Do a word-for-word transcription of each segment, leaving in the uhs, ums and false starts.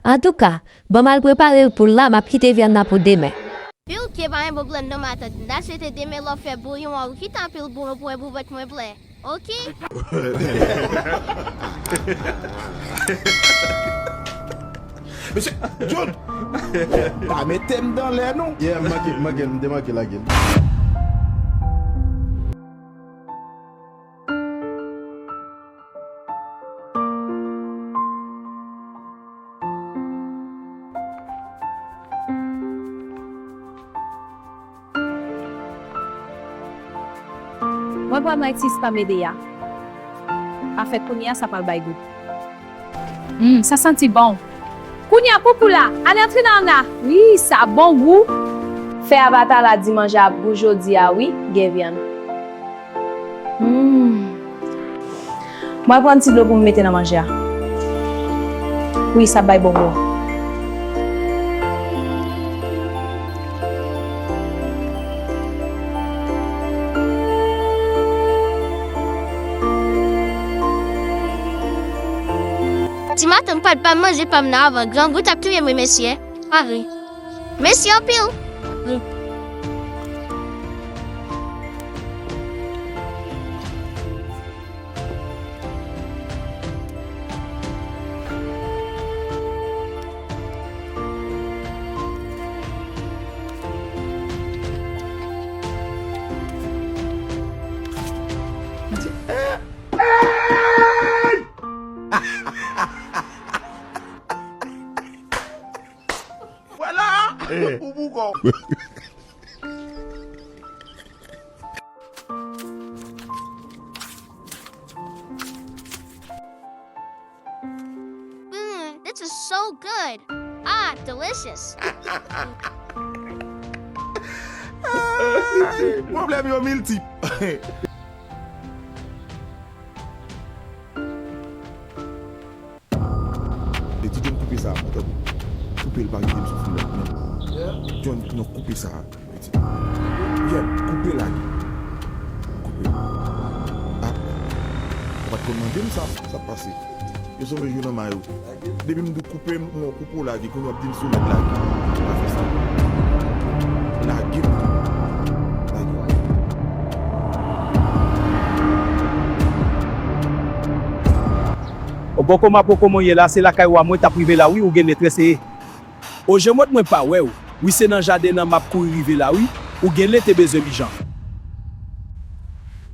Antouka, ban m al prepare poul la, m ap kite vyann nan pou demen. Pil ke pa gen pwoblèm non, matant. M ta swete demen lè w fè bouyon an, ou kite anpil bouyon pou wè pou vant mwen plen. Oke? Mesye, John! Pa mete m dan lè, non! Yeah, m manke, m manke, m te manke lage l. Mwen pran Night Six pa m ede a. Afè kounye a sa pral bay gou. Hmm, sa santi bon. Kounye a, poupou la, ale antre nan anna. Wi, sa bon gou. Fè avata la di manje ap gou jodi a, wi, gen vyann. Hmm. Mwen pran ti dlo pou m mete nan manje a. Wi, sa bay bon gou. Ti matant pa t ban m manje pa m nan avan, grangou t ap touye m wi mesye. Pa vre. Mèsi anpil. Vwala! Ou boukò. Mm, this is so good. Ah, delicious. Pwoblèm yo miltip. Eti John koupe sa, tande. Koupe l, pa kite m soufri lòt, non. John, non, koupe sa. Eti. Yeah, koupe lage. Koupe. Ah. Ou pa t konn mande m sa, sa pase. Yo sove jou nan may ou. Depi m di w koupe m, mwen koupe w lage, kounye w ap di m si w mèt lage. Pa fè sa. Lage m tou. Lage. O bòkò m a poko mwen ye la, se lakay wa mwen t ap rive la wi, ou gen netrès e. O jan mòd mwen pa wè w. Wi, se nan jaden an m ap kouri rive la wi. Ou genlè te bezwen m ijan.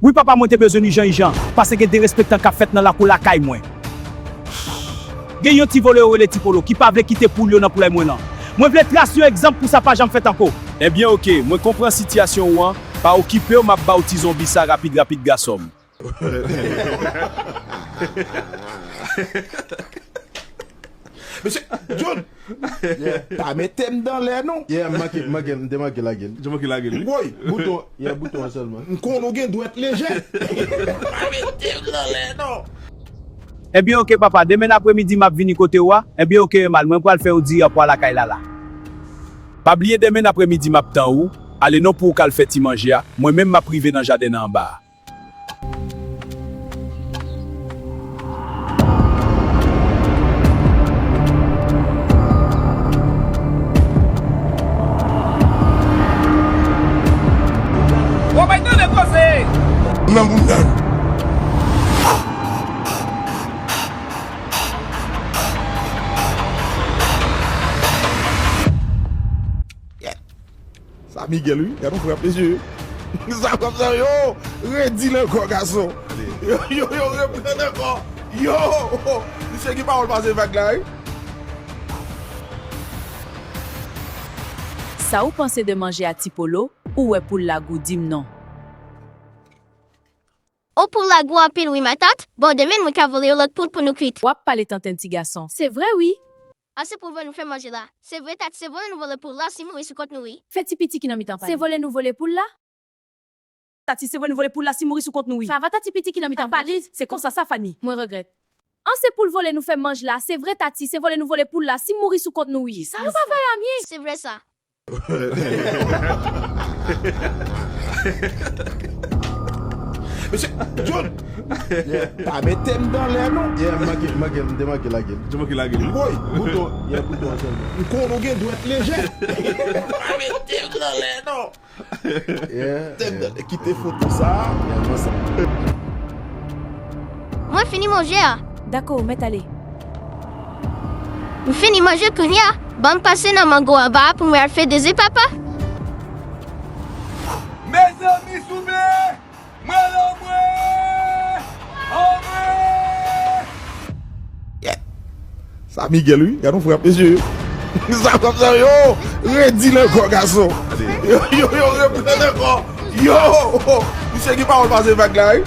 Wi papa, mwen te bezwen n ijan ijan, paske gen derespektan k ap fèt nan lakou lakay mwen. Gen yon ti vòlè yo rele Ti Polo ki pa vle kite poul yo nan poulay mwen lan. Mwen vle trase yon egzanp pou sa pa janm fèt ankò. Ebyen oke, mwen konprann sitiyasyon ou an, pa okipe w, m ap ba w ti zonbi sa rapid rapid gason m. Mesye, John! Yeah. Pa mete m dan lè non. Yeah, m manke, m manke, m te manke lage l. Ou manke lage l, wi. Woy! Bouton, yeah, bouton an sèlman. M konnen w gen dwèt lejè. Pa mete m dan lè non. Ebyen oke papa, demen apremidi m ap vini kote w a. Ebyen oke Emal, mwen pral fè w diri pou al lakay Lala. Pa bliye demen apremidi m ap tann ou. Ale non pou w k al fè ti manje a. Mwen menm m ap rive nan jaden an anba a. Wopay tande koze! Nan moun nan. Sa Miguel wi, gad yon frap mesye. Sa frap sa yo, redi l ankò gason. Yo, yo, yo reprann ankò. Yo, misye gen pawòl pase vag la wi. Sa ou panse de manje a Ti Polo? Ou wè poul la gou, di m non. O poul la gou anpil wi matant. Bon, demen mwen ka vole yon lòt poul pou nou kwit. W ap pale tenten ti gason. Se vre wi. An se pou vòlè nou fè manje la. Se vre Tati, se vòlè nou vòlè poul la si mouri sou kont nou wi. Fè ti piti ki nan mitan pale. Se vòlè nou vòlè poul la? Tati, se vòlè nou vòlè poul la si mouri sou kont nou wi. Sa va Tati piti ki nan mitan pale. Se konsa sa Fani. Mwen regrèt. An se poul vòlè nou fè manj la. Se vre Tati, se vòlè nou vòlè poul la si mouri sou kont nou wi. Sa yo pa vòlè anyen. Se vre sa. Mesye, John! Yeah, pa mete m dan lè non. Yeah, m manke, m manke, m te manke lage l. Te manke lage l. Woy, bouton, yeah, bouton an sèlman. M konnen w gen dwèt lejè. Pa mete m dan lè non. Yeah, yeah. Kite foto sa. Yeah, mwen sa. Mwen fini manje a. Dakò, ou mèt ale. M fini manje kounye a. Ban m pase nan mango anba a pou mwen al fè dezi papa. Mezanmi souple! Mwen la mwen! Anmwe! Yeah. Sa Miguel wi, gade yon frap mesye. Sa frap sa yo! Redi l ankò gason. Yo, yo, yo, reprann ankò. Yo! Misye gen pawòl pase vag la wi.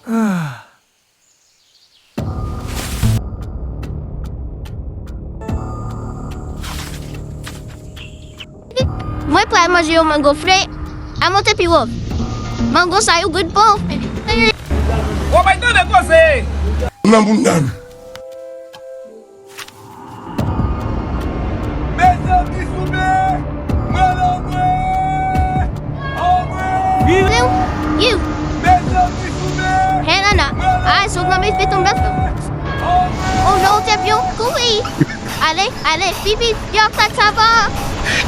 Ah. Mwen pral manje yon mango fre a monte pi wo. Mango sa yo good pou. Ou pa tande koze. Nan bounda m. Mezanmi souple! Mwen la mwen! Anmwe! Mezanmi souple! Hey nana, ay sou granmèt piton bèt. Ou nan ou te byon, kouri! Ale, ale, pipi, yo, sa, sa va!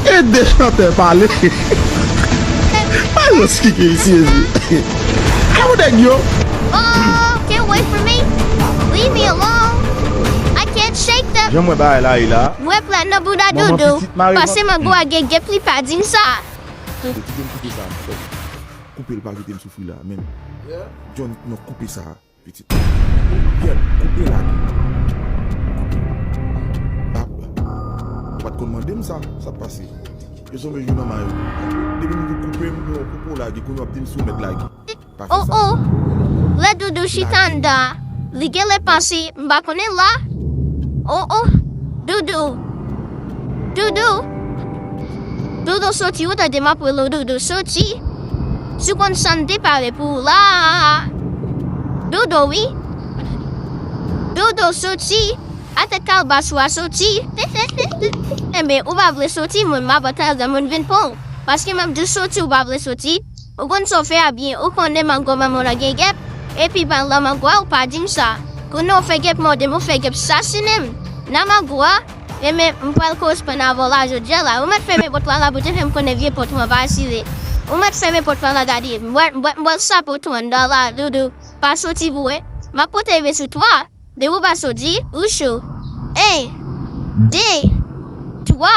Ede chantè pale! Pale skike isi, ezi! Awo nèg yo! Oh, get away from me! Leave me alone! I can't shake them! Jan mwen bagay la ye la. Mwen plat nan bouda Doudou. Pase mango a gen gèp li pa di m sa. Kite m koupe sa. Koupe l pa kite m soufri la, men. John, non, koupe sa. Pitit. Yè, koupe lage. Koupe. Ou pa t konn mande m sa, sa t pase. Yo sonje jou nan mayo. Depi m di koupe m, yo koupe w lage, kounye w ap di m si w mèt lage. Oh, oh. Lè Doudou chita anndan, li genlè panse m pa konnen l la. Oh, oh. Doudou. Doudou. Doudou soti, ou tande m ap rele w Doudou soti. Si w konn sa m te pare pou ou la. Doudou, wi. Doudou soti. Atè kalbas ou a soti. Enben, ou pa vle soti, mwen m ap antre anndan moun vin pran w. Paske m ap di w soti, ou pa vle soti. Ou konn sa w fè a byen, ou konnen mango manman w la gen gèp, epi ban lan mango a ou pa di m sa. Kounye a w fè gèp mòde m, ou fè gèp sasinen m. Nan mango a, enben, m pral koresponn avè w la jodi a la. Ou mèt fèmen pòt la la pou te fè m konnen vye pòt mwen pa asire. Ou mèt fèmen pòt la la gade. M pral, m pral, m pral sape w tou anndan la, Doudou. Pa soti pou wè. M ap pote rive sou twa. Depi w pa soti, ou cho. En, de, twa.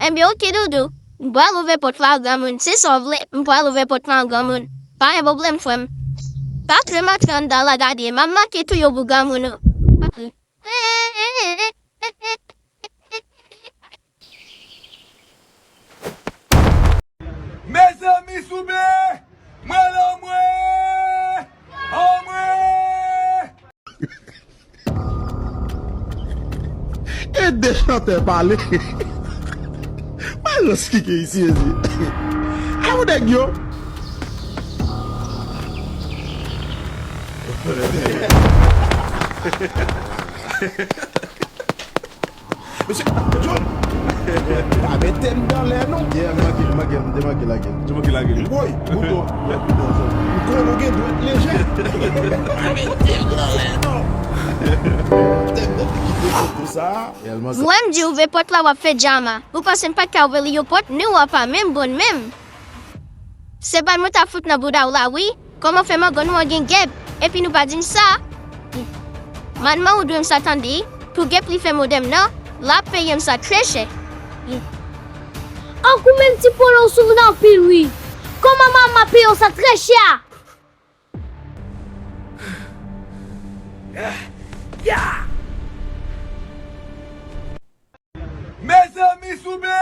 Enben, oke, Doudou. M pral ouvè pòt la, granmoun. Se sa w vle, m pral ouvè pòt la, granmoun. Pa gen pwoblèm, frè m. Pa fè m antre anndan la, gade. M ap make tou yo pou granmoun ou. Mezanmi souple! Mwen la mwen! Anmwe! Ede chantè pale. Balans kike isi, ezi. Awo nèg yo. Mesye, John! Pa mete m dan lè non. Yeah, m manke, m manke, m te manke lage l. Te manke lage l. Woy, bouton. M konnen w gen dwèt lejè. Pa mete m dan lè non. Tèt bon ki kite foto sa. Mwen m di w ouvè pòt la w ap fè djama. Ou panse m pa t ka ouvè li yon pòt, ni w a pa menm bon menm. Se bal mwen t ap fout nan bouda w la wi. Kòman fè mango nou an gen gèp, epi nou pa di m sa? Manman ou dwe m sa tande, pou gèp li fè mòde m nan, l ap peye m sa trè chè. Ank ou menm ti polo w souvni anpil wi. Kòman manman peye w sa trè chè a? Mezanmi souple!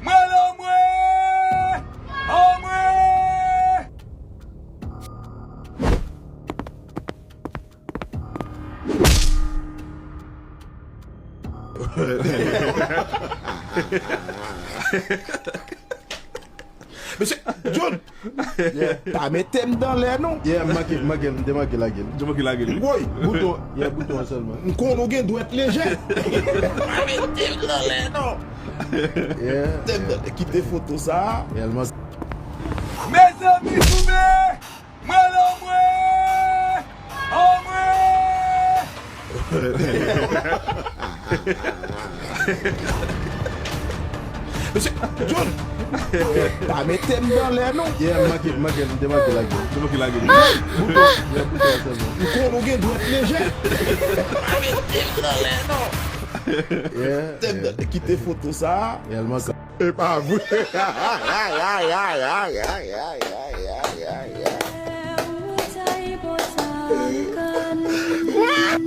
Mwen la mwen! Anmwe! Mesye, John! Yeah. Pa mete m dan lè non. Yeah, m manke, m manke, m te manke lage l. Te manke lage l. Woy! Bouton, yeah, bouton an sèlman. M konn ou gen dwèt lejè. Pa mete m dan lè non. Yeah. Te m kite foto sa. Reyèlman. Mezanmi, goumen! Mwen lanmwe! Anmwe! Mesye, John! Pa mete m dan lè non. Yeah, m manke, m manke, m te manke lage. Te manke lage. Bouton, yeah, bouton an sèlman. M konn ou gen dwèt lejè. Pa mete m dan lè non. Yeah. Te m kite foto sa. Reyèlman sa. E pa vre. What?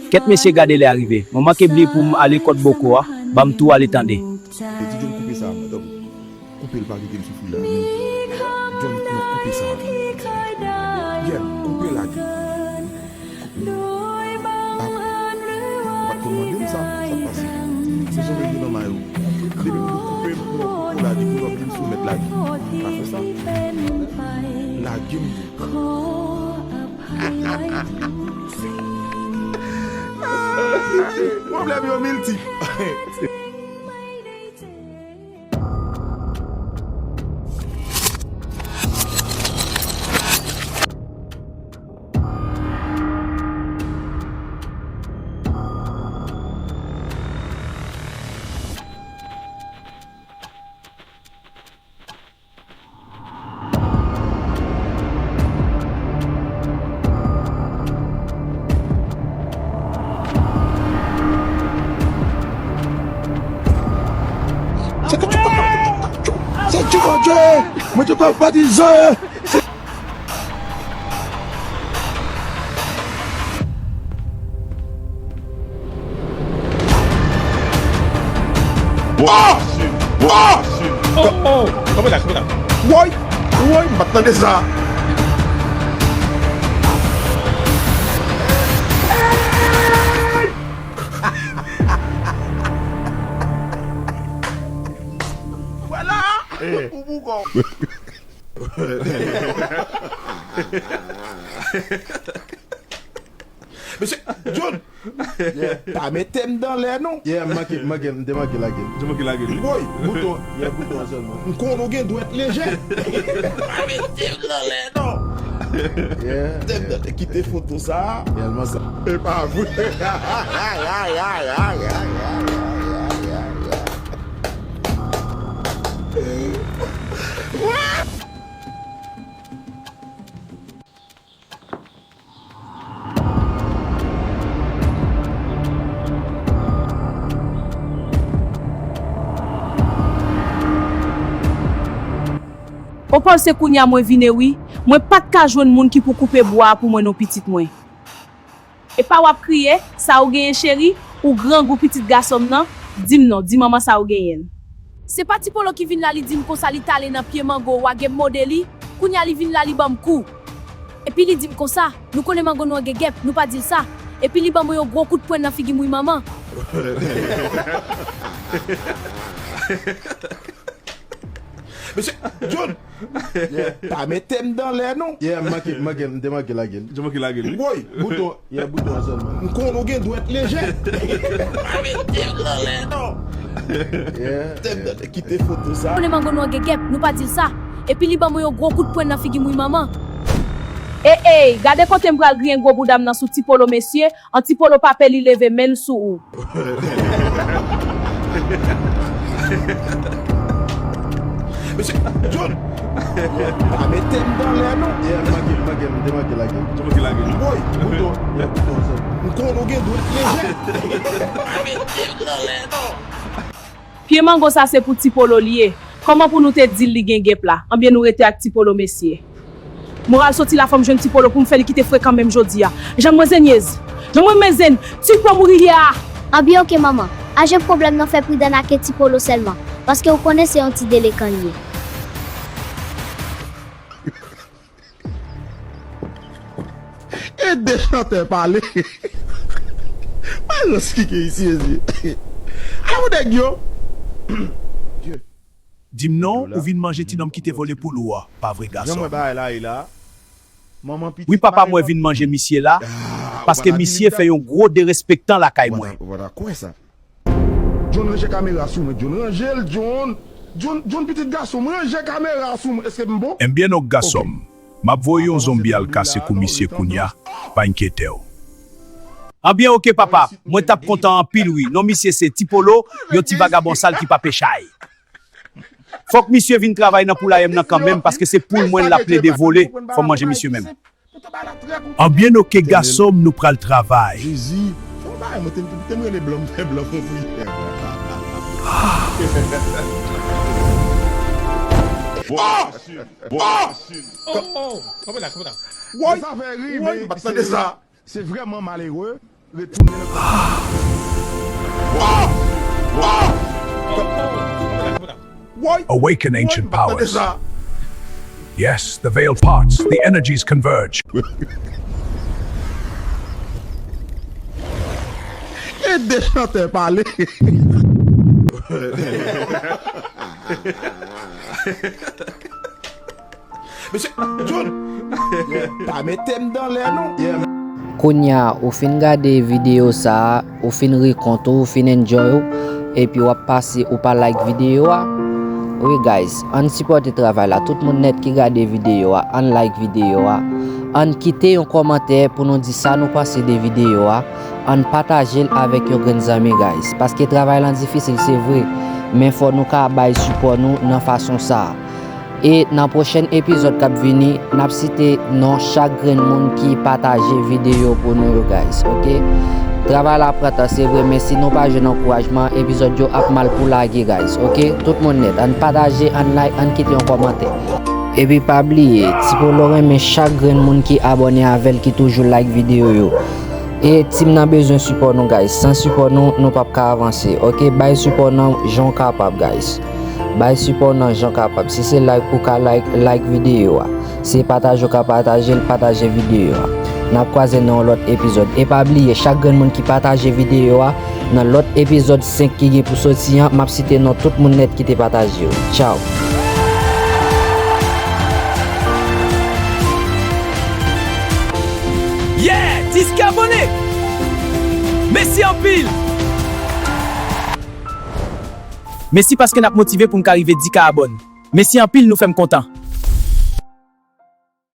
แคท mesye, gade lè a rive. Mwen manke bliye pou m ale kot boko a. Ban m tou ale tande. Ti John, koupe sa, tanpri. Koupe l, pa kite m soufri la menm. John, non, koupe sa. John, koupe, lage. Koupe. Ou pa t konn mande m sa, sa k pase? M bezwen rete nan may ou. Depi pou koupe m, pou w lage, pou w di m si w mèt lage. Pa fè sa. Lage m tou. Pwoblèm yo miltip. Se Djoumadjou! Mwen te pa patize! Wa! Wa! Oh, oh! Kanpe la, kanpe la. Woy! Woy! M pa t tande sa! Vwala! Ou bougon! Mesye, John! Yeah. Pa mete m dan lè non. Yeah, m manke, m manke, m te manke lage l. Te manke lage l. Woy! Bouton, yeah, bouton an sèlman. M konn ou gen dwèt lejè. Pa mete m dan lè non. Yeah. Te m kite foto sa. Reyèlman sa. E pa vre. What? O Pòl, se kounye a mwen vini wi. Mwen pa t ka jwenn moun ki pou koupe bwa a pou mwen non pitit mwen. Epa w ap kriye, sa ou genyen cheri, ou grangou pitit gason m nan, di m non, di manman sa ou genyen l. Se pa Ti Polo ki vin la li di m konsa li t ale nan pye mango w a gen m mode li, kounye a li vin la li ban m kou. Epi li di m konsa, nou konnen mango nou an gen gèp, nou pa di l sa. Epi li ban mwen yon gwo kout pwen nan figi m wi manman. Mesye, John! Yeah. Pa mete m dan lè non. Yeah, m manke, m manke, m te manke lage l. Te manke lage l. Woy! Bouton, yeah, bouton an sèlman. M konn ou gen dwèt lejè. Pa mete m dan lè non. Yeah. Te m kite foto sa. Konnen mango nou an gen gèp, nou pa di l sa. Epi li ban mwen yon gwo kout pwen nan figi m wi manman. Ey, ey, gade kote m pral griyen gwo bouda m nan sou Ti Polo mesye, an Ti Polo pa pè li leve men l sou ou. Mesye, John! Pa mete m dan lè non. Yeah, m manke, m manke, m te manke lage. Te manke lage. Woy! Bouton, yeah, bouton an sèlman. M konn ou gen dwèt lejè. Pa mete m dan lè non. Pye mango sa se pou Ti Polo li ye. Kòman pou nou te di l li gen gèp la? Anbyen nou rete ak Ti Polo mesye. Moral soti la fò m jwenn Ti Polo pou m fè li kite frekan menm jodi a. Jan mwen zenyez. Jan mwen men zen. Ti Polo mouri yè a. Anbyen oke manman. Ajan pwoblèm nan fè pridan ake Ti Polo sèlman. Paske w konnen se yon ti delekan l ye. E de chantè pale. Mwen rans ki gen isi, mesye. Awo nèg yo. Di m non, ou vin manje ti nonm ki te vole poul ou a, pa vre gason? Wi papa mwen vin manje misye la, paske misye fè yon gwo derespektan lakay mwen. John ranje kamera sou mwen, John ranje l, John. John, John pitit gason m, ranje kamera sou mwen, èske m bon? Enbyen ok gason m, m ap voye yon zonbi al kase kou misye kounya, pa enkyete w. Anbyen ok papa, mwen t ap kontan anpil wi, non misye se Tipolo, yon ti vagabon sal ki pa pe chay. Fòk misye vin travay nan poulaye m nan kanmenm paske se poul mwen l ap plede vole, fò m manje misye menm. Anbyen ok gason m nou pral travay. Jezi, fò bagay mwen te m rele blan m fè blan konpri. Bon, bon, bon. Woy, woy, m pa t tande sa. Se vrèman malere retounen nan kòm. Awaken ancient powers. Yes, the veil parts, the energies converge. E de chantè pale. Mesye John, pa mete m dan lè non. Kounya ou fin gade videyo sa a, ou fin ri kont ou, ou fin enjoy ou, epi w ap pase ou pa like videyo a? Wi guys, ann sipòte travay la, tout moun nèt ki gade videyo a, ann like videyo a, ann kite yon kòmantè pou nou di sa nou panse de videyo a, ann pataje l avèk yon grenn zanmi guys, paske travay lan difisil se vre, men fò nou ka bay sipò nou nan fason sa a. E nan pwochèn epizòd k ap vini, n ap site non chak grenn moun ki pataje videyo pou nou yo guys, ok? Travay la pran tan se vre, men si nou pa jwenn ankourajman, epizòd yo ap mal pou lage guys, ok? Tout moun nèt, ann pataje, ann like, ann kite yon kòmantè. Epi pa bliye, Tipolo renmen chak grenn moun ki abòne avè l, ki toujou like videyo yo. E team nan bezwen sipò nou guys, san sipò nou, nou p ap ka avanse, ok? Bay sipò nan jan w kapab guys. Bay sipò w nan jan w kapab. Si se like ou ka like, like videyo a. Si se pataje w ka pataje l, pataje videyo a. N ap kwaze nan yon lòt epizòd. E pa bliye, chak grenn moun ki pataje videyo a, nan lòt epizòd senk ki gen pou soti an, m ap site non tout moun nèt ki te pataje yo. Tchaw! Yeah! Dis K abòne! Mèsi anpil! Mèsi paske n ap motive pou n ka rive dis K abòne. Mèsi anpil, nou fè m kontan.